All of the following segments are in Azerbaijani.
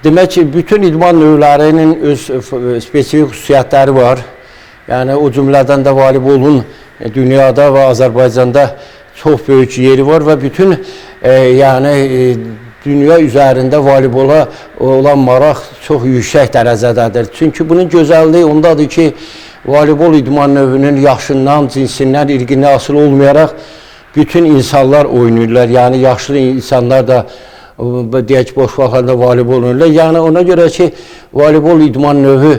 Demək ki, bütün idman növlərinin öz spesifik xüsusiyyətləri var. Yəni o cümlədən də voleybolun dünyada və Azərbaycanda çox böyük yeri var və bütün yəni dünya üzərində voleybola olan maraq çox yüksək dərəcədədir. Çünki bunun gözəlliyi ondadır ki, voleybol idman növünün yaşından, cinsindən, irqindən asılı olmayaraq bütün insanlar oynayırlar. Yəni yaşlı insanlar da deyək ki, boş vaxtlarında voleybol oynayırlar. Yəni ona görə ki, voleybol idman növü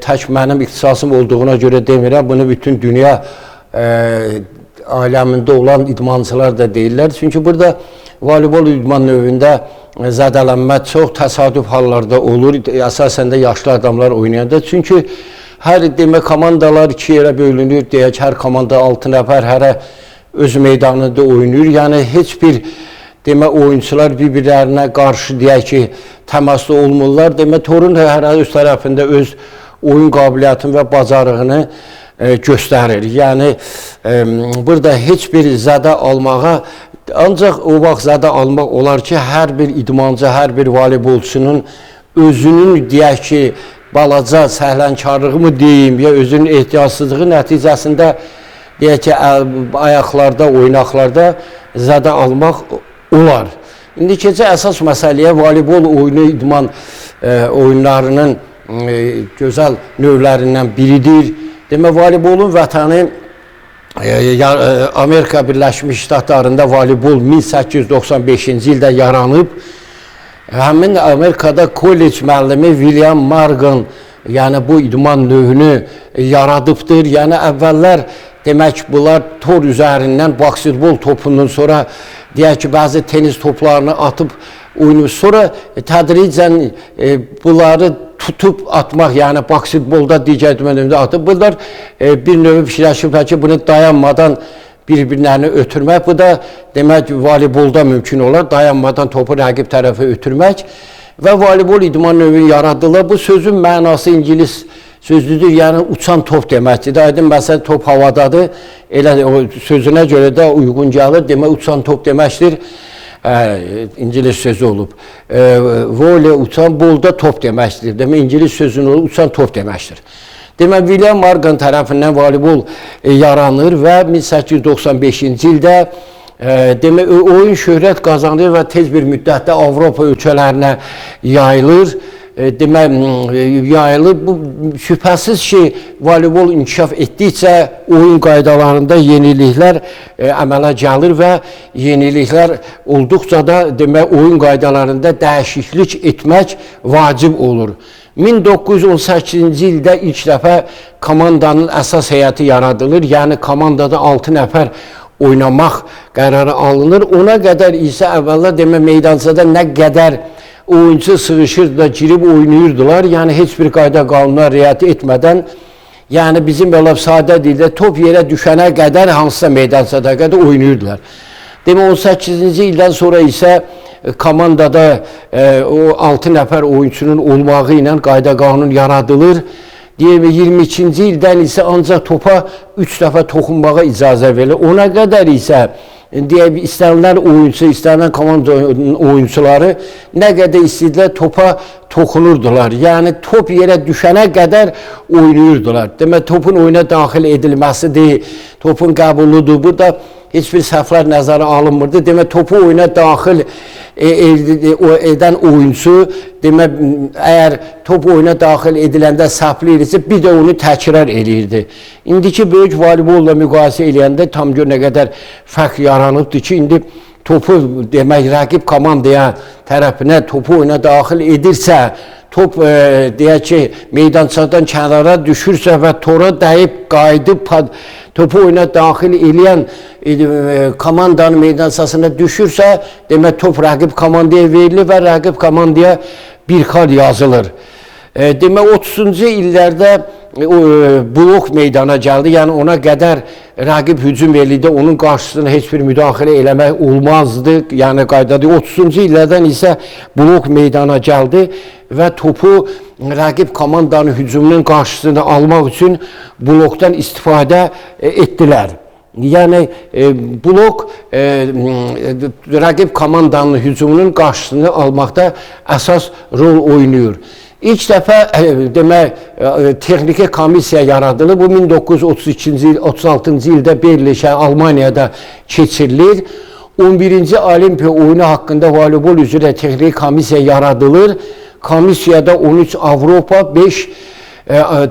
tək mənim ixtisasım olduğuna görə demirəm. Bunu bütün dünya aləmində olan idmançılar da deyirlər. Çünki burada voleybol idman növündə zədələnmə çox təsadüf hallarda olur. Əsasən də yaşlı adamlar oynayanda. Çünki hər demək komandalar iki yerə bölünür. Deyək, hər komanda 6 nəfər hərə öz meydanında oynayır. Yəni heç bir demək oyunçular bir-birlərinə qarşı deyək ki, təmasda olmurlar. Demək torun hər öz tərəfində öz oyun qabiliyyətini və bacarığını göstərir. Yəni burada heç bir zədə almağa ancaq o vaxt zədə almaq olar ki, hər bir idmançı, hər bir voleybolçunun özünün deyək ki, balaca səhlənkarlığı mı deyim, ya özünün ehtiyatsızlığı nəticəsində deyək ki, ayaqlarda, oynaqlarda zədə almaq olar. İndi keçək əsas məsələyə, voleybol oyunu idman oyunlarının gözəl növlərindən biridir. Demək, voleybolun vətəni Amerika Birləşmiş Ştatlarında voleybol 1895-ci ildə yaranıb. Həmin Amerikada kollec müəllimi William Morgan, yəni bu idman növünü yaradıbdır. Yəni əvvəllər demək bunlar tor üzərindən basketbol topundan sonra deyək ki, bəzi tenis toplarını atıb oynayıb. Sonra tədricən bunları tutub atmaq, yəni basketbolda digər idman atıb. Bunlar bir növ fikirləşiblər ki, bunu dayanmadan bir-birlərini ötürmək. Bu da demək voleybolda mümkün olar, dayanmadan topu rəqib tərəfə ötürmək və voleybol idman növü yaradılır. Bu sözün mənası ingilis sözüdür, yəni uçan top deməkdir. Aydın məsələn, top havadadır, elə o sözünə görə də uyğun gəlir, demək uçan top deməkdir. İngilis sözü olub. Voley uçan, bolda top deməkdir. Demək ingilis sözünün uçan top deməkdir. Demək William Morgan tərəfindən voleybol yaranır və 1895-ci ildə demək oyun şöhrət qazanır və tez bir müddətdə Avropa ölkələrinə yayılır. Demək yayılır. Bu şübhəsiz ki, voleybol inkişaf etdikcə oyun qaydalarında yeniliklər əmələ gəlir və yeniliklər olduqca da demək oyun qaydalarında dəyişiklik etmək vacib olur. 1918-ci ildə ilk dəfə komandanın əsas heyəti yaradılır. Yəni komandada 6 nəfər oynamaq qərarı alınır. Ona qədər isə əvvəllər demək meydançada nə qədər oyunçu sığışırdı da girib oynayırdılar. Yəni heç bir qayda qanuna riayət etmədən, yəni bizim belə sadə dildə top yerə düşənə qədər hansısa meydançada qədər oynayırdılar. Demək 18-ci ildən sonra isə komandada o 6 nəfər oyunçunun olmağı ilə qayda qanun yaradılır. Deyək 22-ci ildən isə ancaq topa 3 dəfə toxunmağa icazə verilir. Ona qədər isə deyək istənilən oyunçu, istənilən komanda oyunçuları nə qədər istədilər topa toxunurdular. Yəni top yerə düşənə qədər oynayırdılar. Demək topun oyuna daxil edilməsidir, topun qəbuludur. Burada heç bir səhvlər nəzərə alınmırdı. Demək topu oyuna daxil edən oyunçu, demək əgər top oyuna daxil ediləndə səhvli edirsə, bir də onu təkrar eləyirdi. İndiki böyük voleybolla müqayisə eləyəndə tam gör nə qədər fərq yaranıbdır ki, indi topu demək rəqib komandaya tərəfinə topu oyuna daxil edirsə, top deyək ki, meydançadan kənara düşürsə və tora dəyib qayıdıb topu oyuna daxil eləyən komandanın meydançasına düşürsə, demək top rəqib komandaya verilir və rəqib komandaya bir xal yazılır. Demək 30-cu illərdə blok meydana gəldi. Yəni ona qədər rəqib hücum eləyirdi, onun qarşısına heç bir müdaxilə eləmək olmazdı. Yəni qaydadır. 30-cu illərdən isə blok meydana gəldi və topu rəqib komandanın hücumunun qarşısını almaq üçün blokdan istifadə etdilər. Yəni blok rəqib komandanın hücumunun qarşısını almaqda əsas rol oynayır. İlk dəfə demək texniki komissiya yaradılır. Bu 1932-ci il, 36-cı ildə Berlin şəhər Almaniyada keçirilir. 11-ci Olimpiya oyunu haqqında voleybol üzrə texniki komissiya yaradılır. Komissiyada 13 Avropa, 5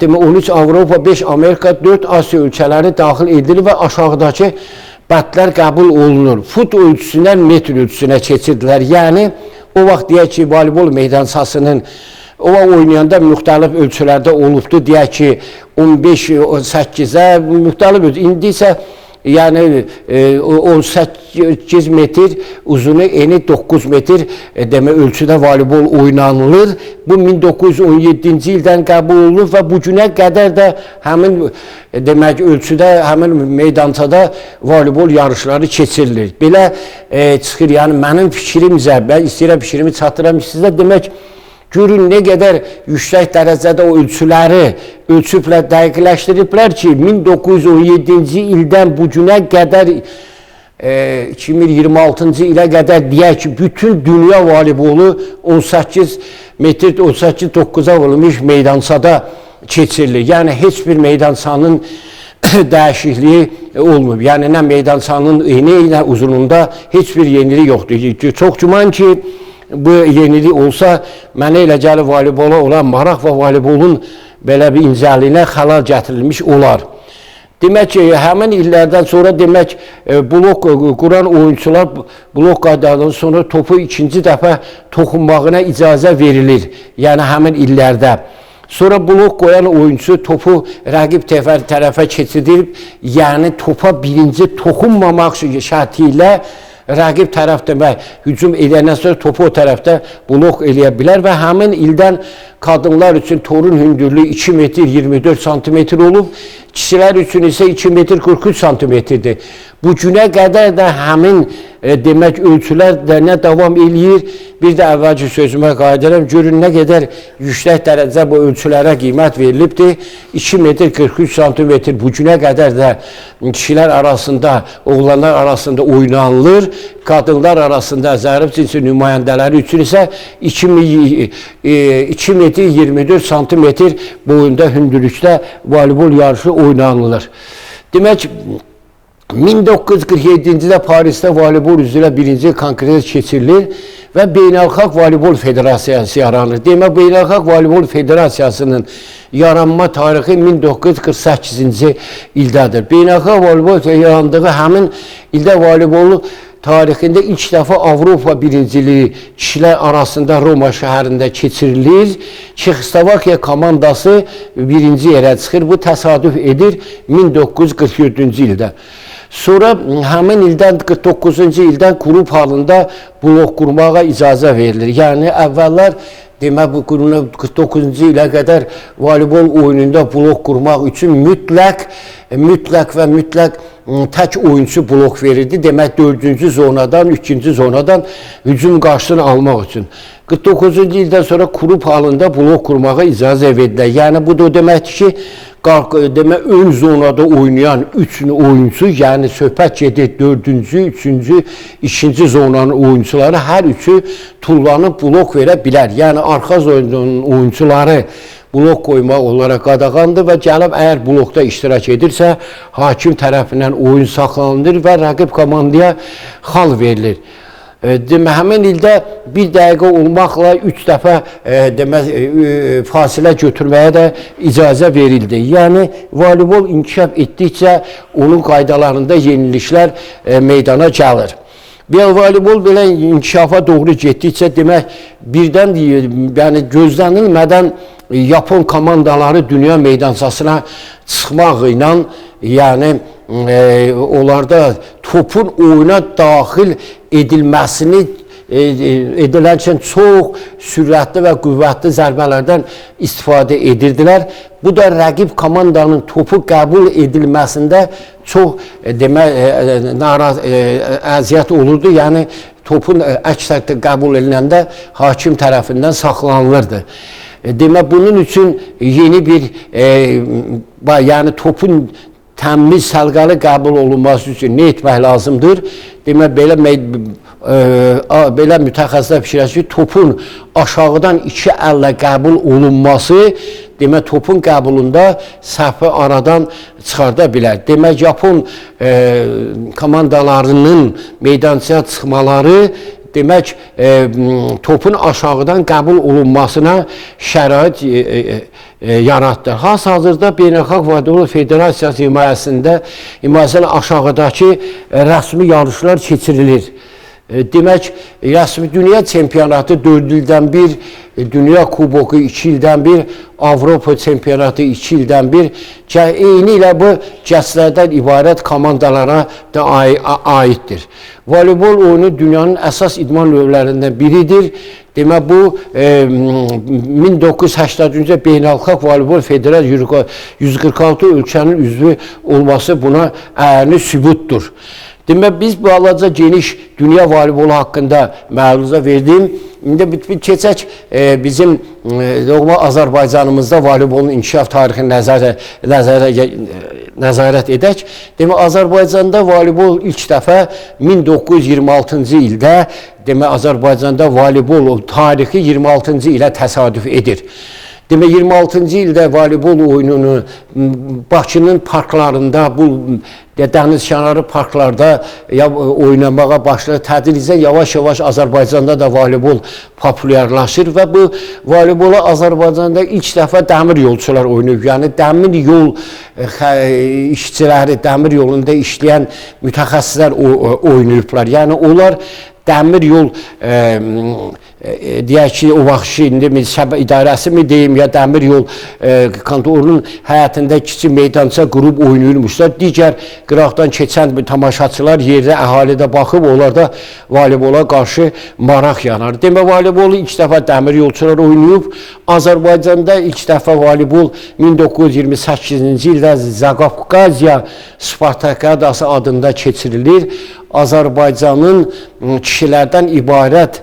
demək 13 Avropa, 5 Amerika, 4 Asiya ölkələri daxil edilir və aşağıdakı bəndlər qəbul olunur. Fut ölçüsündən metr ölçüsünə keçirdilər. Yəni o vaxt deyək ki, voleybol meydançasının o vaxt oynayanda müxtəlif ölçülərdə olubdu. Deyək ki, 15 8-ə müxtəlif ölçü. İndi isə yəni 18 metr uzunu, eni 9 metr demək ölçüdə voleybol oynanılır. Bu 1917-ci ildən qəbul olunur və bu günə qədər də həmin demək ölçüdə, həmin meydançada voleybol yarışları keçirilir. Belə çıxır, yəni mənim fikrimcə, mən istəyirəm fikrimi çatdıram sizə, demək görün nə qədər yüksək dərəcədə o ölçüləri ölçüblər, dəqiqləşdiriblər ki, 1917-ci ildən bu günə qədər 2026-cı ilə qədər deyək ki, bütün dünya voleybolu 18 metr 18-9-a vurulmuş meydançada keçirilir. Yəni heç bir meydançanın dəyişikliyi olmur. Yəni nə meydançanın eni, nə uzunluğunda heç bir yenilik yoxdur. Çox güman ki, bu yenilik olsa, mənə elə gəlir voleybola olan maraq və voleybolun belə bir incəliyinə xəlal gətirilmiş olar. Demək ki, həmin illərdən sonra demək blok quran oyunçular blok qaydalarından sonra topu ikinci dəfə toxunmağına icazə verilir. Yəni həmin illərdə. Sonra blok qoyan oyunçu topu rəqib tərəfə keçirilib, yəni topa birinci toxunmamaq şərti ilə rəqib tərəf demək hücum edəndən sonra topu o tərəfdə blok eləyə bilər və həmin ildən qadınlar üçün torun hündürlüyü 2 metr 24 santimetr olub, kişilər üçün isə 2 metr 43 santimetrdir. Bu günə qədər də həmin demək ölçülər də nə davam eləyir. Bir də əvvəlki sözümə qayıdıram. Görün nə qədər yüksək dərəcədə bu ölçülərə qiymət verilibdir. 2 metr 43 santimetr bu günə qədər də kişilər arasında, oğlanlar arasında oynanılır. Qadınlar arasında zərif cinsi nümayəndələri üçün isə 2 metr 24 santimetr boyunda hündürlükdə voleybol yarışı oynanılır. Demək, 1947-ci ildə Parisdə voleybol üzrə birinci konqres keçirilir və Beynəlxalq Voleybol Federasiyası yaranır. Demək, Beynəlxalq Voleybol Federasiyasının yaranma tarixi 1948-ci ildədir. Beynəlxalq Voleybol yarandığı həmin ildə voleybolu tarixində ilk dəfə Avropa birinciliyi kişilər arasında Roma şəhərində keçirilir. Çexoslovakiya komandası birinci yerə çıxır. Bu təsadüf edir 1947-ci ildə. Sonra həmin ildən 49-cu ildən qrup halında blok qurmağa icazə verilir. Yəni əvvəllər demək bu 49-cu ilə qədər voleybol oyununda blok qurmaq üçün mütləq tək oyunçu blok verirdi. Demək 4-cü zonadan, 3-cü zonadan hücum qarşısını almaq üçün. 49-cu ildən sonra qrup halında blok qurmağa icazə verdilər. Yəni bu da o deməkdir ki, demək ön zonada oynayan 3 oyunçu, yəni söhbət gedir 4-cü, 3-cü, 2-ci zonanın oyunçuları hər üçü tullanıb blok verə bilər. Yəni arxa zonanın oyunçuları blok qoymaq onlara qadağandır və gəlib əgər blokda iştirak edirsə, hakim tərəfindən oyun saxlanılır və rəqib komandaya xal verilir. Demək, həmin ildə bir dəqiqə olmaqla 3 dəfə demək, fasilə götürməyə də icazə verildi. Yəni, voleybol inkişaf etdikcə onun qaydalarında yeniliklər meydana gəlir. Voleybol belə inkişafa doğru getdikcə, demək, birdən yəni, gözlənilmədən Yapon komandaları dünya meydançasına çıxmaqla, yəni onlarda topun oyuna daxil edilməsini edilərkən çox sürətli və qüvvətli zərbələrdən istifadə edirdilər. Bu da rəqib komandanın topu qəbul edilməsində çox demək əziyyət olurdu. Yəni topun əks tərəfdə qəbul ediləndə hakim tərəfindən saxlanılırdı. Demək bunun üçün yeni bir yəni topun təmiz, səliqəli qəbul olunması üçün nə etmək lazımdır? Demək, belə mütəxəssislər fikirləşir ki, topun aşağıdan iki əllə qəbul olunması, demək, topun qəbulunda səhvi aradan çıxarda bilər. Demək, Yapon komandalarının meydançaya çıxmaları, demək, topun aşağıdan qəbul olunmasına şərait yaratdı. Hal-hazırda Beynəlxalq Voleybol Federasiyası himayəsində aşağıdakı rəsmi yarışlar keçirilir. Demək, rəsmi dünya çempionatı 4 ildən bir, Dünya Kuboku 2 ildən bir, Avropa çempionatı 2 ildən bir. Eyni ilə bu gənclərdən ibarət komandalara da aiddir. Voleybol oyunu dünyanın əsas idman növlərindən biridir. Demək, bu 1983-cü Beynəlxalq Voleybol Federasiyası 146 ölkənin üzvü olması buna əyani sübutdur. Demək, biz balaca geniş dünya voleybolu haqqında məruzə verdim. İndi keçək bizim doğma Azərbaycanımızda voleybolun inkişaf tarixini nəzarət edək. Demək, Azərbaycanda voleybol ilk dəfə 1926-cı ildə, demək, Azərbaycanda voleybol tarixi 26-cı ilə təsadüf edir. Demək, 26-cı ildə voleybol oyununu Bakının parklarında, bu dənizkənarı parklarda oynamağa başladı. Tədricən yavaş-yavaş Azərbaycanda da voleybol populyarlaşır və bu voleybola Azərbaycanda ilk dəfə dəmir yolçular oynayıb. Yəni, dəmir yol işçiləri, dəmir yolunda işləyən mütəxəssislər oynayıblar. Yəni, onlar dəmir yol, deyək ki, o vaxt ki, indi idarəsi mi deyim, ya dəmir yol kontorunun həyətində kiçik meydança qurub oynayırmışlar. Digər qıraqdan keçən tamaşaçılar yerdə, əhalidə baxıb, onlarda voleybola qarşı maraq yanar. Demək, voleybolu ilk dəfə dəmir yolçular oynayıb. Azərbaycanda ilk dəfə voleybol 1928-ci ildə Zaqafqaziya Spartakadası adında keçirilir. Azərbaycanın kişilərdən ibarət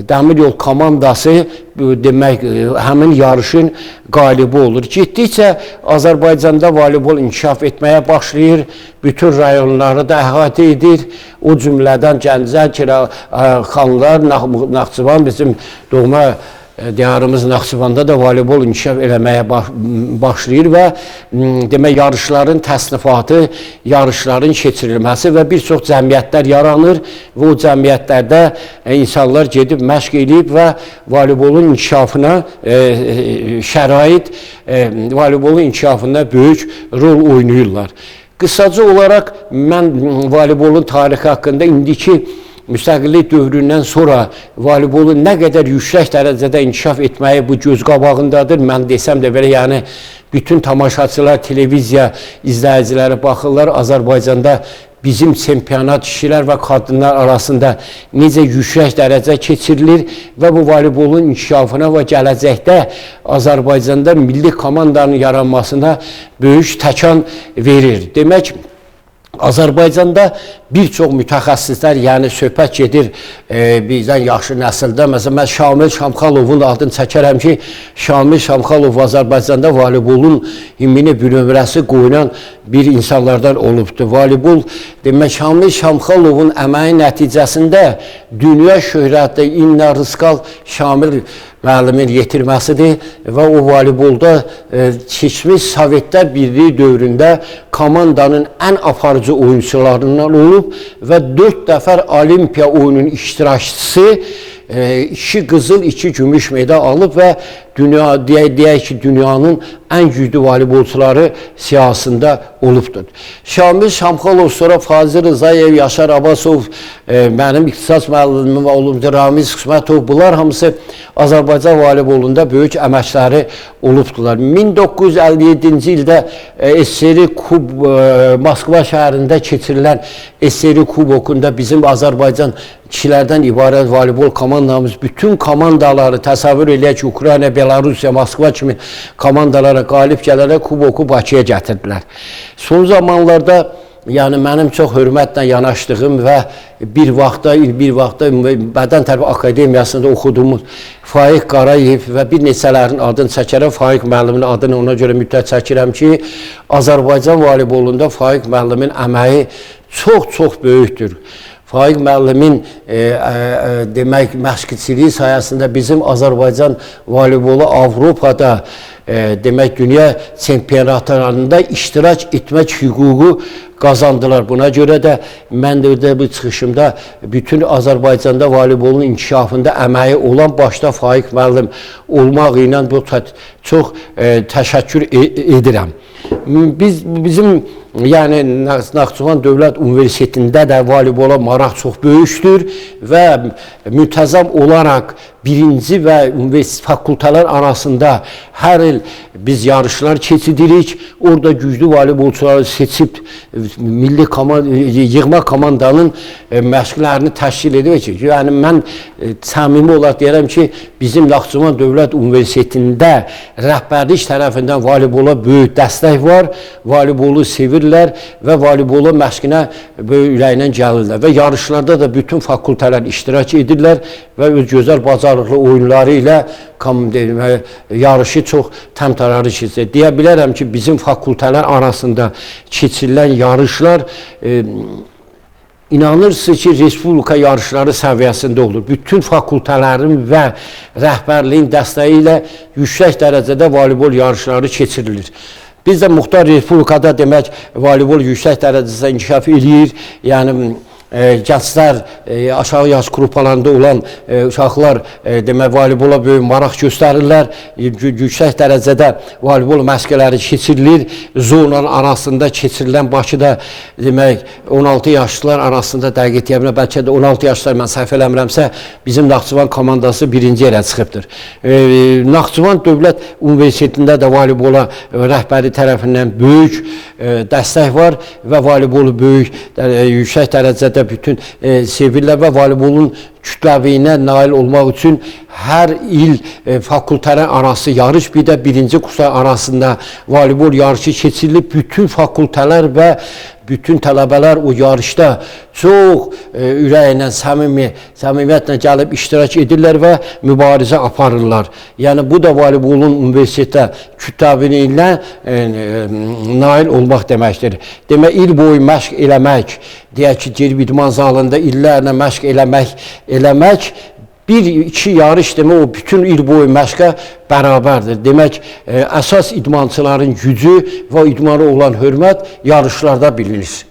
dəmir yol komandası, demək, həmin yarışın qalibi olur. Getdikcə Azərbaycanda voleybol inkişaf etməyə başlayır. Bütün rayonları da əhatə edir. O cümlədən Gəncə, Xanlar, Naxçıvan, bizim doğma diyarımız Naxçıvanda da voleybol inkişaf eləməyə başlayır və demək, yarışların təsnifatı, yarışların keçirilməsi və bir çox cəmiyyətlər yaranır və o cəmiyyətlərdə insanlar gedib məşq eləyib və voleybolun inkişafına şərait, voleybolun inkişafında böyük rol oynayırlar. Qısaca olaraq mən voleybolun tarixi haqqında indiki müstəqillik dövründən sonra voleybolun nə qədər yüksək dərəcədə inkişaf etməyi bu göz qabağındadır. Mən desəm də belə, yəni bütün tamaşaçılar, televiziya izləyiciləri baxırlar Azərbaycanda bizim çempionat kişilər və qadınlar arasında necə yüksək dərəcə keçirilir və bu voleybolun inkişafına və gələcəkdə Azərbaycanda milli komandanın yaranmasına böyük təkan verir. Demək, Azərbaycanda bir çox mütəxəssislər, yəni söhbət gedir bizdən yaxşı nəsildə. Məsələn, mən Şamil Şamxalovun adını çəkərəm ki, Şamil Şamxalov Azərbaycanda voleybolun himini bünövrəsi qoyulan bir insanlardan olubdur. Voleybol, demək, Şamil Şamxalovun əməyi nəticəsində dünya şöhrətli İnna Rıskal Şamil müəllimin yetirməsidir və o voleybolda keçmiş Sovetlər Birliyi dövründə komandanın ən aparıcı oyunçularından olub və 4 dəfə Olimpiya oyununun iştirakçısı, 2 qızıl, 2 gümüş medal alıb və dünya, deyək ki, dünyanın ən güclü voleybolçuları siyahısında olubdur. Şamil Şamxalov, sonra Fazil Rızayev, Yaşar Abbasov, mənim ixtisas müəllimim olubdur, Ramiz Qismətov, bunlar hamısı Azərbaycan voleybolunda böyük əməkləri olubdular. 1957-ci ildə SSR Kub, Moskva şəhərində keçirilən SSR Kubokunda bizim Azərbaycan kişilərdən ibarət voleybol komandamız bütün komandaları təsəvvür eləyək ki, Ukrayna, Belarusiya, Moskva kimi komandalara qalib gələrək kuboku Bakıya gətirdilər. Son zamanlarda yəni mənim çox hörmətlə yanaşdığım və bir vaxtda Bədən Tərbiyə Akademiyasında oxuduğumuz Faiq Qarayev və bir neçələrin adını çəkərəm. Faiq müəllimin adını ona görə müddət çəkirəm ki, Azərbaycan voleybolunda Faiq müəllimin əməyi çox-çox böyükdür. Faiq müəllimin demək məşqçiliyi sayəsində bizim Azərbaycan voleybolu Avropada demək dünya çempionatlarında iştirak etmək hüququ qazandılar. Buna görə də mən də bu çıxışımda bütün Azərbaycanda voleybolun inkişafında əməyi olan başda Faiq müəllim olmaq ilə bu çox təşəkkür edirəm. Bizim yəni Naxçıvan Dövlət Universitetində də voleybola maraq çox böyükdür və müntəzəm olaraq birinci və universitet fakültələr arasında hər il biz yarışlar keçiririk. Orada güclü voleybolçuları seçib milli komanda, yığma komandanın məşqlərini təşkil edirik. Yəni mən səmimi olaraq deyirəm ki, bizim Naxçıvan Dövlət Universitetində rəhbərlik tərəfindən voleybola böyük dəstək var. Voleybolu sevirlər və voleybola məşqinə böyük ürəklə gəlirlər və yarışlarda da bütün fakültələr iştirak edirlər və öz gözəl bacarıqlı oyunları ilə yarışı çox təmtəraqlı keçirir. Deyə bilərəm ki, bizim fakültələr arasında keçirilən yarışlar inanırsınız ki, respublika yarışları səviyyəsində olur. Bütün fakültələrin və rəhbərliyin dəstəyi ilə yüksək dərəcədə voleybol yarışları keçirilir. Biz də Muxtar Respublikada demək voleybol yüksək dərəcədə inkişaf eləyir. Yəni gənclər, aşağı yaş qruplarında olan uşaqlar demək voleybola böyük maraq göstərirlər. Yüksək dərəcədə voleybol məşqləri keçirilir. Zonalar arasında keçirilən Bakıda demək 16 yaşlılar arasında dəqiq deyə bilmərəm, bəlkə də 16 yaşlar mən səhv eləmirəmsə bizim Naxçıvan komandası birinci yerə çıxıbdır. Naxçıvan Dövlət Universitetində də voleybola rəhbəri tərəfindən böyük dəstək var və voleybolu böyük yüksək dərəcədə bütün sevirlər və voleybolun kütləviyinə nail olmaq üçün hər il fakültələr arası yarış, bir də birinci kurslar arasında voleybol yarışı keçirilir. Bütün fakültələr və bütün tələbələr o yarışda çox ürəklə, səmimiyyətlə gəlib iştirak edirlər və mübarizə aparırlar. Yəni bu da voleybolun universitetdə kütləviliyinə nail olmaq deməkdir. Demək, il boyu məşq eləmək, deyək ki, girib idman zalında illərlə məşq eləmək, bir-iki yarış demək, o bütün il boyu məşqə bərabərdir. Demək, əsas idmançıların gücü və idmana olan hörmət yarışlarda bilinir.